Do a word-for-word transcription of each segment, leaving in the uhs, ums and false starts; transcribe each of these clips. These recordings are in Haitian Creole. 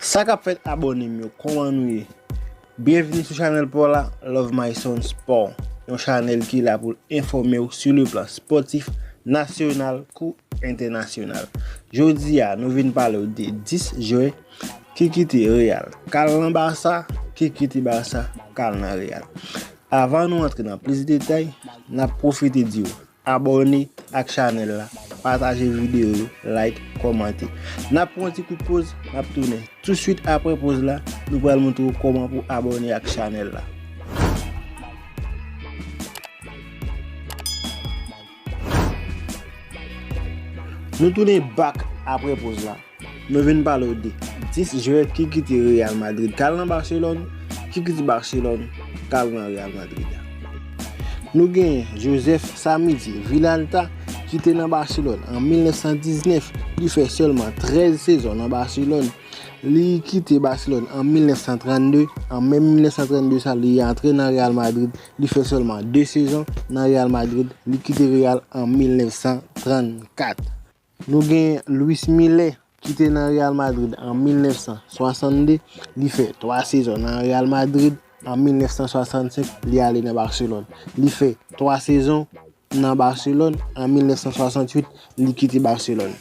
Sa k ap fèt, abòne m yo, kòman nou ye? Byenvini sou chanèl pa w la, Love My Son Sport, yon chanèl ki la pou l enfòme w sou le plan spòtif nasyonal kou entènasyonal. Jodi a, nou vin pale w de dis jwè ki kite Real k al nan Barça, ki kite Barça k al nan Real. Avan nou antre nan plis detay, n ap pwofite di w, abòne ak chanèl la, pataje videyo yo, like, kòmante. N ap pran yon ti kout poz, n ap tounen touswit apre poz la, nou pral montre w kòman pou abòne ak chanèl la. Nou tounen back apre poz la. Nou vin pale w de dis jwè ki kite Real Madrid k al nan Barcelone, ki kite Barcelone k al nan Real Madrid. Nou genyen Joseph Samiti Vilalta ki te nan Barcelone an mil nèf san diznèf, li fè sèlman trèz sezon nan Barcelone. Li kite Barcelone an mil nèf san trannde, an me mil nèf san trannde sa li antre nan Real Madrid, li fè sèlman de sezon nan Real Madrid, li kite Real an mil nèf san trannkat. Nou gen Luis Milla ki te nan Real Madrid an mil nèf san swasannde, li fè twa sezon nan Real Madrid, an mil nèf san swasannsenk li ale nan Barcelone, li fè twa sezon nan Barcelone, an mil nèf san swasannwit li kite Barcelone.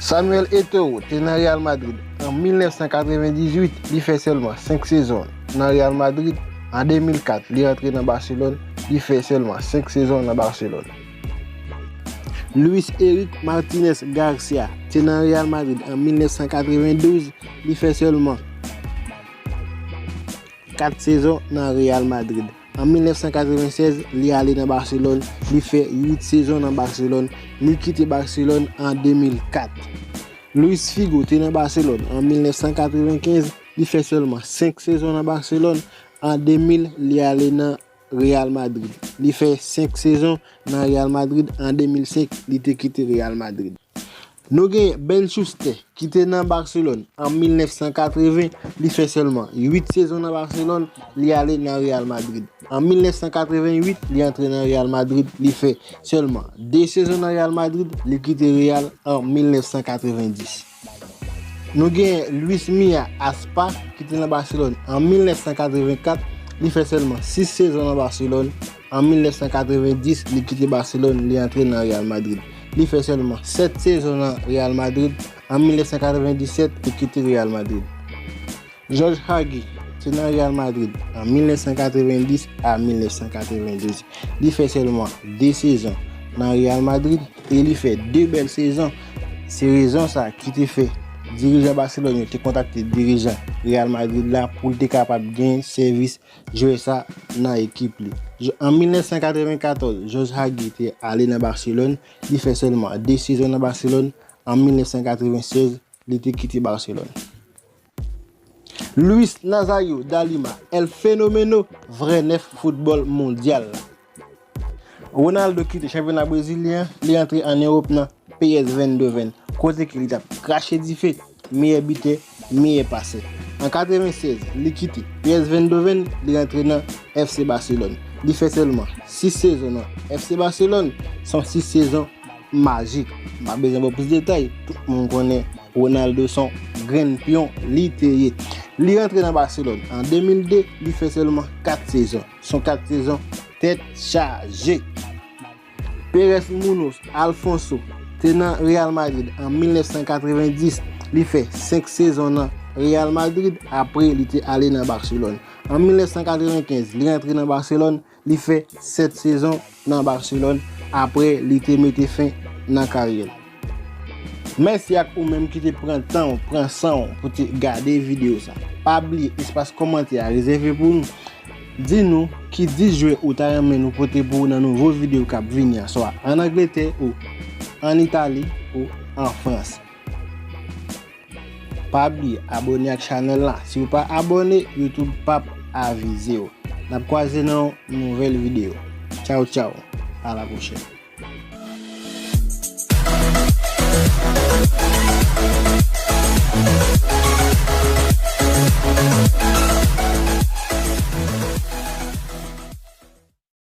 Samuel Eto'o te nan Real Madrid an mil nèf san katrevendizuit, li fè sèlman senk sezon nan Real Madrid, an de mil kat li antre nan Barcelone, li fè sèlman senk sezon nan Barcelone. Luis Eric Martinez Garcia te nan Real Madrid an mil nèf san katrevendouz, li fè sèlman kat sezon nan Real Madrid. An mil nèf san katrevensèz, li ale nan Barcelone, li fè uit sezon nan Barcelone, li kite Barcelone an de mil kat. Luis Figo te nan Barcelone an mil nèf san katrevenkenz, li fè sèlman senk sezon nan Barcelone, an de mil li ale nan Real Madrid. Li fè senk sezon nan Real Madrid, an de mil senk li te kite Real Madrid. Nou gen Ben Chouster ki te nan Barcelone an mil nèf san katreven, li fè sèlman uit sezon nan Barcelone, li ale nan Real Madrid. An mil nèf san katrevenuit, li antre nan Real Madrid, li fè sèlman de sezon nan Real Madrid, li kite Real an mil nèf san katrevendis. Nou gen Luis Milla Aspa ki te nan Barcelone an mil nèf san katrevenkat, li fè sèlman sis sezon nan Barcelone. An mil nèf san katrevendis, li kite Barcelone, li antre nan Real Madrid. Li fè sèlman sèt sezon nan Real Madrid. An mil nèf san katrevendisèt, li kite Real Madrid. George Hagi te nan Real Madrid an mil nèf san katrevendis a mil nèf san katrevendouz. Li fè sèlman de sezon nan Real Madrid e li fè de bèl sezon. Se rezon sa ki te fè dirijan Barcelone yo te kontakte dirijan Real Madrid la pou l te kapab gen sèvis jwè sa nan ekip li. An mil nèf san katrevenkatòz, George Hagi te ale nan Barcelone, li fè sèlman de sezon nan Barcelone. An mil nèf san katrevensèz, li te kite Barcelone. Luis Nazario da Lima, El Fenomeno, vrè nèf foutbòl mondyal la. Ronaldo kite chanpyona brezilyen, li antre ann Ewòp nan P S V Eindhoven, kote ke li t ap krache dife, meyè bitè, meyè pasè. An katrevensèz, li kite P S V Eindhoven, li antre nan F C Barcelone. Li fè sèlman sis sezon nan F C Barcelone, se yon sis sezon majik. M pa bezwen ba w plis detay, tout moun konnen Ronaldo se yon grenn pyon li te ye. Li rantre nan Barcelone an de mil de, li fè sèlman kat sezon. Se yon kat sezon tèt chaje. Perez Munoz Alfonso te nan Real Madrid an mil nèf san katrevendis, li fè senk sezon nan Real Madrid, apre li te ale nan Barcelone. An mil nèf san katrevenkenz, li rantre nan Barcelone, li fè sèt sezon nan Barcelone, apre li te mete fen nan karyè l. Mèsi ak ou menm ki te pran tan w, pran san w pou te gade videyo sa. Pa bliye espas kòmantè a rezève pou nou. Di nou ki dis jwè ou ta renmen nou pote pou ou nan nouvo videyo k ap vini a, swa ann Angletè ou ann Itali ou an Frans. Pa bliye abòne ak chanèl la. Si w pa abòne, YouTube p ap avize w. N ap kwaze nan yon nouvèl videyo. Tchaw, tchaw. A la pwochèn.